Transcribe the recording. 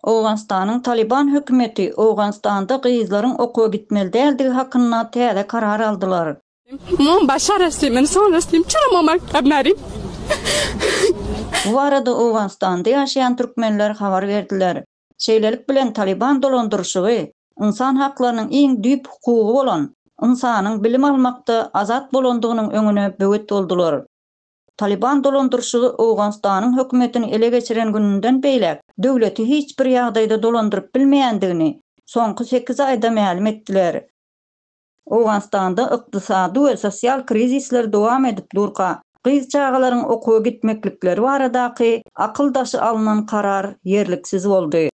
Owganystanyň Talyban hökümeti Owganystanda gyzlaryň okuwa gitmeli däldigi hakynda täze karar aldylar. Bu barada Owganystanda ýaşaýan türkmenler habar berdiler. Şeýlelik bilen Talyban dolandyryşygy ynsan haklarynyň iň düýp hukugy bolan ynsanyň bilim almakda azat bolandygynyň öňüne böwet boldular. Talyban dolandyryşygy Owganystanyň hökümetini ele geçiren gününden beýläk döwleti hiç bir ýagdaýda dolandyryp bilmeýändigini soňky sekiz aýda mälim etdiler. Owganystanda ykdysady we sosial krizisler dowam edip durka, gyz çagalaryň okuwa gitmeklikleri baradaky akyl daşy alnan karar ýerliksiz boldy.